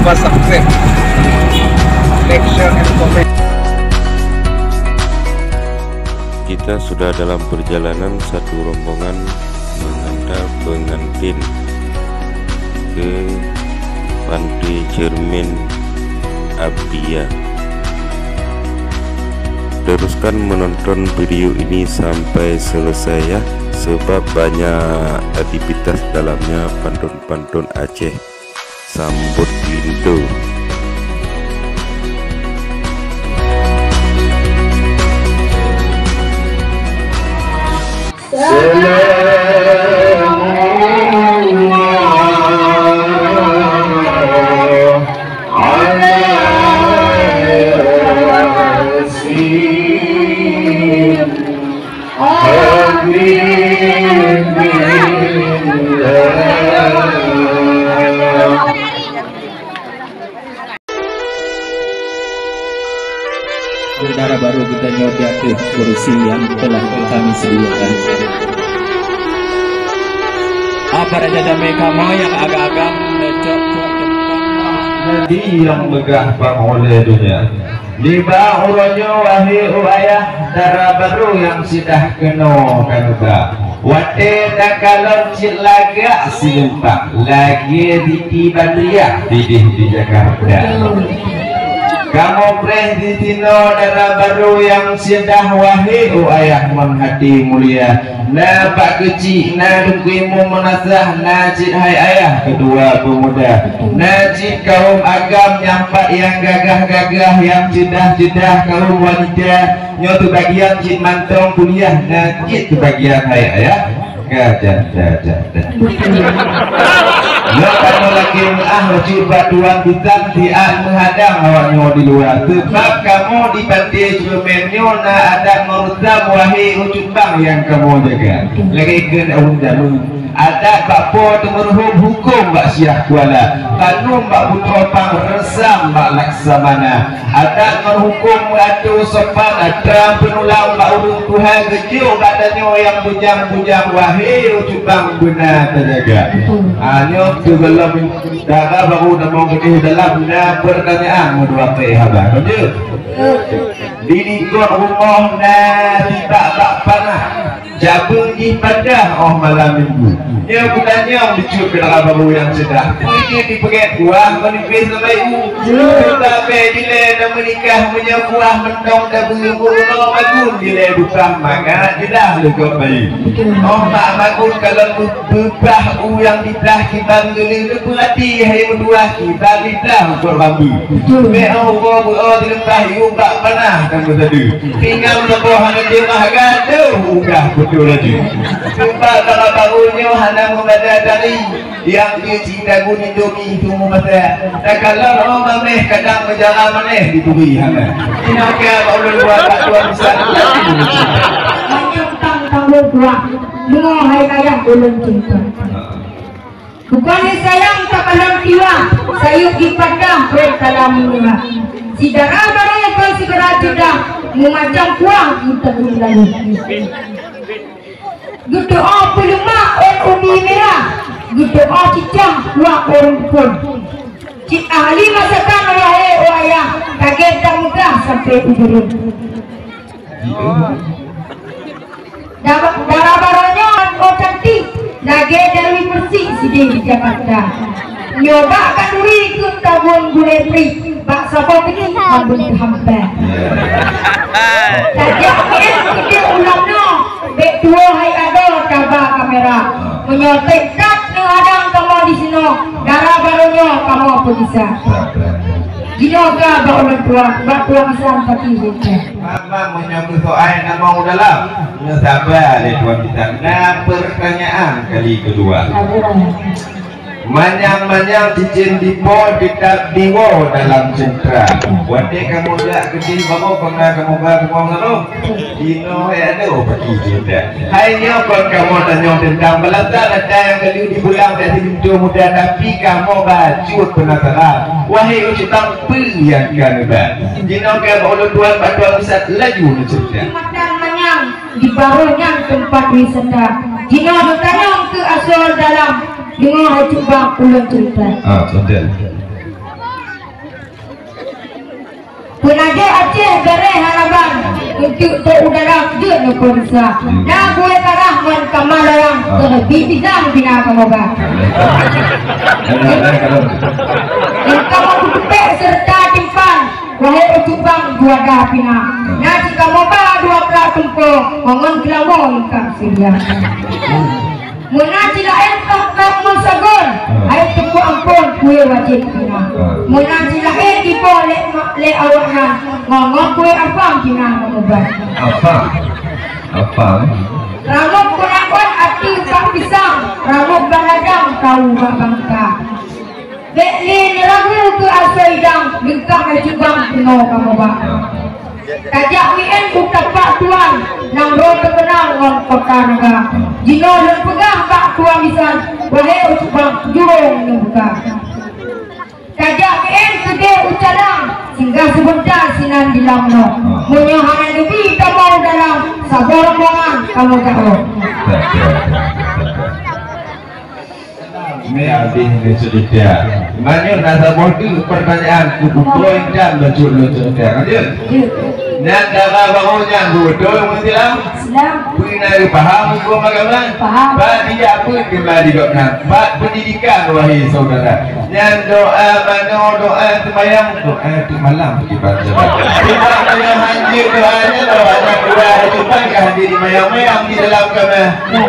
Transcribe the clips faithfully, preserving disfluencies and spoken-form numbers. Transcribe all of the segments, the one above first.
Subscribe, like, share, and comment. Kita sudah dalam perjalanan satu rombongan mengantar pengantin ke Pantai Cermin Abdiyah. Teruskan menonton video ini sampai selesai ya, sebab banyak aktivitas dalamnya, pantun-pantun Aceh. Sambut pintu. Dara barô geutanyoe di ateueh kurusi nyang telah kami sediakan. Apa raja damé kamoe nyang agam-agam lecok cok teumpat. Nabi nyang meugah panghulèe donya. Nibak uroe nyoe, wahé u ayah, dara barô nyang sidah keunoe ka neuba. Watèe takalon cit lagak sileumpak, lagèe Siti Badriah sideh di Jakarta. Kamoe preh disinoe dara barô nyang sidah, wahé u ayah, ngon haté mulia. Na bak keuchik, na teungku imum meunasah, na cit hai ayah keudua peumuda, na cit kawôm agam nyang pat nyang gagah-gagah, nyang ceudah-ceudah kawôm wanita. Nyoe teubagian cit mantong kuliah, na cit teubagian hai ayah. Ka, dah, dah, dah, dah. Nyoe kamoe lakèe meu'ah bacut bak tuan bisan siat meuhadang awaknyoe di luwa. Seubab kamoe di Pantai Cermin nyoe na adat ngon reusam, wahé u Cut Bang, nyang kamoe jaga. Lagèe kheun ureueng jameun. Adat bak Po Teumeureuhôm, hukôm bak Syiah Kuala, kanun bak Putroe Phang, reusam bak Laksamana. Adat ngon hukôm meuatô sopan, atra peunulang bak ureueng tuha, geujok bak tanyoe nyang bujang-bujang, wahé u Cut Bang, beuna tajaga. Ah, nyoe teugohlom dara barô tamong keudéh dalam, na peurtanyaan meudua pèh haba. Lanjut. Di likot rumoh na sibak bak panah. Jabeueng jih padah óh malam minggu. Nyoe kutanyong bacut keu dara barô nyang seudah. Peue jih dipeugèt kuah meunipèh sampai u? Sabé dilèe na meunikah, meunyoe kuah mantong tabeue, meurunoe magun dilèe bukah mangat jeulah leugob bayeue. Óh mak magun kalon beubah u nyang diblah kiban geuleuh, neupeurati hai meutuah kiban diblah u kot bambu. Bèk óh uroe beuo dileupah yue bak panah dan meusadeue. Pinggan saboh hana jeumah, gadoh ubah beutôi laju. Teuma dara barô nyoe hana meubada tari, nyang keu cit dagun indomie tumu masa. Takalon óh mamèh kadang meujala manèh dituri hana. Inoe ka bak ulôn buat bak tuan bisan. Manyang tang tanggong kuah, deungoe hai ayah ulôn cinta. Bukon disayang ka padang tiwa, sayeuep jipatah, preh salam meunyoe. Si dara barô kon sigeura ceudah, meumacam kuah meuteumé lalu. Geuteu'oh peuleuma ôn ubi mirah, geuteu'oh cicang kuah ôn phôn. Cit ahli masakan, wahé u ayah, ka gèt tameugah sampoe u jurông. Dara, dara barô nyoe ôn cantik, lagèe Dewi Persik sidéh di Jakarta. Nyoe bak khanduri keuh tabôn gulèe prik, bak saboh peuti tabôn keuhampa. Tajak M keudéh u Lamno, bèk tuwoe hai adoe kaba kamera. Meunyoe trép that neuhadang kamoe disinoe, dara barô nyoe kamoe peugisa. Jinoe ka bak ulôn tuan, bak tuan bisan pati jeuet. Memang meunyoe keu soai namong u dalam, neusaba lé tuan bisan. Na peurtanyaan kali keudua. Manyang-manyang cicén dipo teutab diwoe dalam ceuntra. Watèe kamoe jak keudéh baroe, peue na kamoe ba bungong nyoe? Jinoe hai adoe pati jeuet. Hai nyoe kon kamoe tanyong teuntang balasan ata nyang ka lheueh dipulang bak si linto muda, tapi kamoe bacut peunasaran. Wahé u Cut Bang, peue nyang ka neuba? Jinoe ka bak ulôn tuan, bak tuan Ustaz laju neuceurita. Di Matan Manyang, di Baroe nyan teumpat wisata. Jinoe geutanyong keu asoe dalam, deungoe hai Cut Bang ulôn ceurita. Ah, beutôi. Beureh haraban untuk trok u dalam jeuet neupeuriksa. Na buet karah ngon kama layang, keuneubit pisang pina kamoe ba. Dan kamoe beuteupeuk seureuta timphan, wahé ucut bang juada pina. Na cit kamoe ba dua blah teumpo, ngon keulawa lengkap seudia. Meunan cit laén toh-toh meusagon, hai teupeu amphon kue wajéb pina. Meunan cit laén jipoh lé ma-, lé awaknyan, ngon-ngon kue apam pina meungubat. Apam? Apam? Ramok peunakot ateueh bak pisang, ramok bak ladang tahu bak bangka. Bék lé neuragu keu asoe idang, leungkap laju bang keunoe kamoe ba. Tajak meu'en u tapak tuan, nyang droe teukeunal ngon kota naga. Jinoe lôn peugah bak tuan bisan, wahé ucut bang, jurông neubuka. Tajak meu'en keudeh u calang, singgah seubeuta sinan di lam noe. Meunyoe hana neubi kamoe u dalam, saboh rombongan kamoe taôh. Meuabéh lé ceurita. Meunyoe na saboh teuk peurtanyaan keu beutôi dan bacut lôn ceurita. Lanjut. Nyan dara barô nyan beutôi ureueng Islam? Islam. Peue na geupaham hukôm agama? Paham. Bak dijak peue teuma di gobnyan? Bak pendidikan, wahé syedara. Nyan doa manoe, doa seumayang, doa teuk malam. Iban jabat. Cuma meunyoe hanjeuet doa nyan, doa nyan dua, cuma ka hanjeuet dimayang-mayang di dalam kama.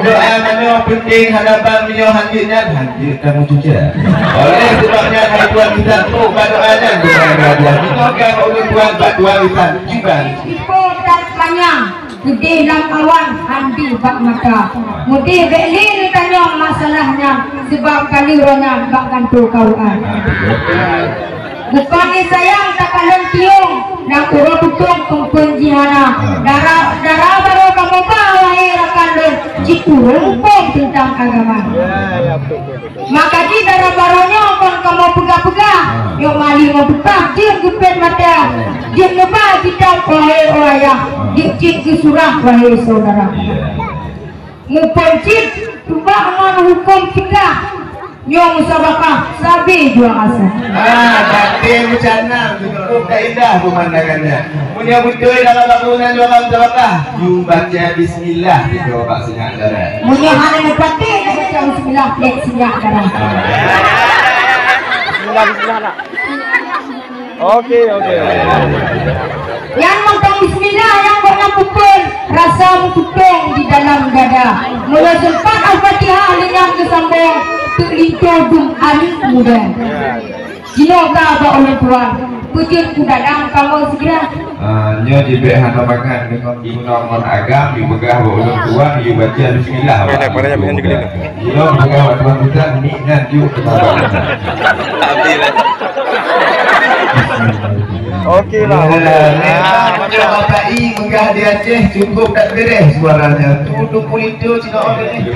Doa manoe penting, hana ban meunyoe hanjeuet nyan, hanjeuet kamoe cuca. Oleh sebab nyan, hai tuan bisan, trok bak doa nyan, doa nyan. Minoe ka ulôn tuan bak tuan bisan, kiban. Ipo dan panyang. Keudeh lam awan, handi bak mata. Meudeh bék lé neutanyong masalah nyan, seubab ka lheueh roh nyan bak kantô K U A. Bukon lé sayang takalon tiong, nyang uroe tutong peumpeuen jih hana. Dara, dara barô kamoe ba, wahé rakan lôn, cit ureueng muphom teuntang agama. Maka jih dara barô nyoe kon kamoe peugah-peugah, nyoe mali meupeugah jeuet geupét mata, jeuet neuba kitab, wahé ayah, jeuet cit geusurah, wahé syedara. Muphom cit tubak ngon hukôm fiqah, nyoe musabaqah sabe juang asai. Ah, baté meucanang, cukup indah pemandangan nyan. Meunyoe beutôi dalam bangunan dalam musabaqah, yue baca bismillah, tiga bak sinyak darah. Meunyoe hana meupatéh, baca bismillah, plek sinyak darah. Bismillah, bismillah, nak. Oke, oke, oke. Nyang mantong bismillah nyang gobnyan pukul, rasa meuteutong di dalam dada. Meunyoe seumpat Al-Fatihah lé nyang geusambong, teuk linto dum aneuk muda. Jinoe ka bak ulôn tuan, peujeuet keu dalam kamoe sigra. Ah, nyoe jibék hana mangat deungon imeum ngon agam, jipeugah bak ulôn tuan, jibaca bismillah. Jinoe peugah bak tuan bisan, nik nyan jok keu sahabat. Oke, bang. Eh, memang macam Bapak I meugah di Aceh cukup tak beres suaranya. Tu, tu kulit tu cina orang ni.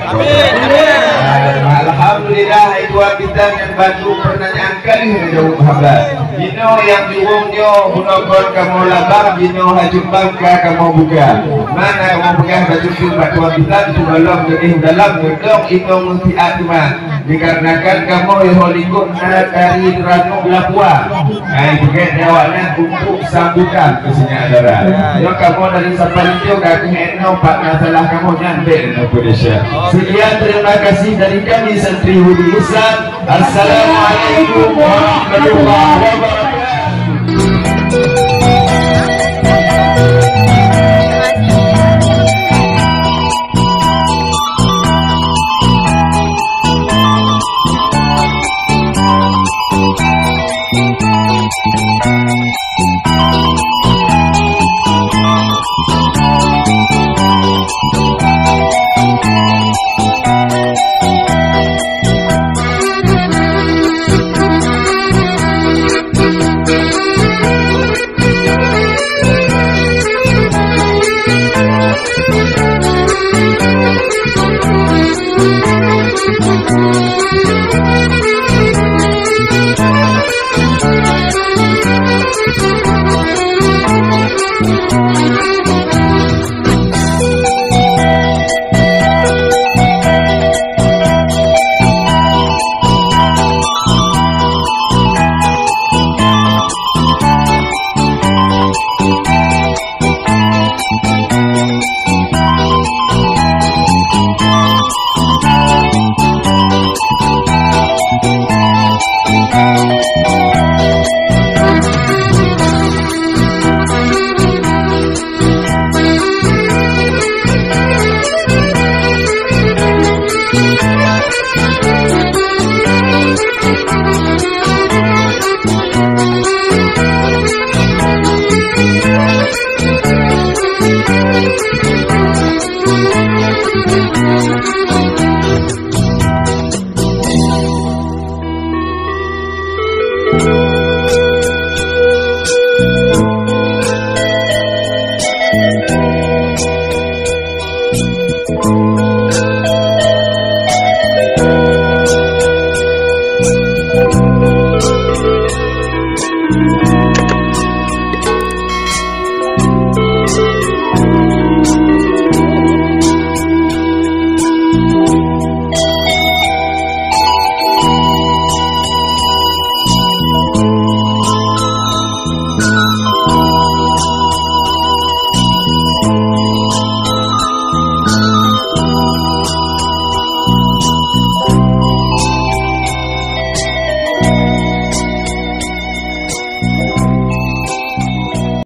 Alhamdulillah, itu kita yang bantu pertanyaan kali menjawab sahabat. Jinoe nyang jurông nyoe, bunoe kon kamoe labang, jinoe hajut bang ka kamoe buka. Mana kamoe peugah bak cucu bak tuan bisan, cuba lom geunih dalam, geudong inong meusiat teuma. Dikarenakan kamoe yoh likot na tari ranub lapua. Hai, peugét nyan awaknyan untuk sambutan keu sinyak dara. Nyoe kamoe dari Saparito ka keuh enong pat masalah kamoe nyan bèk neupeudesya. Sekian, terima kasih dari kami Santriwati Islam. Assalamualaikum warahmatullahi wabarakatuh.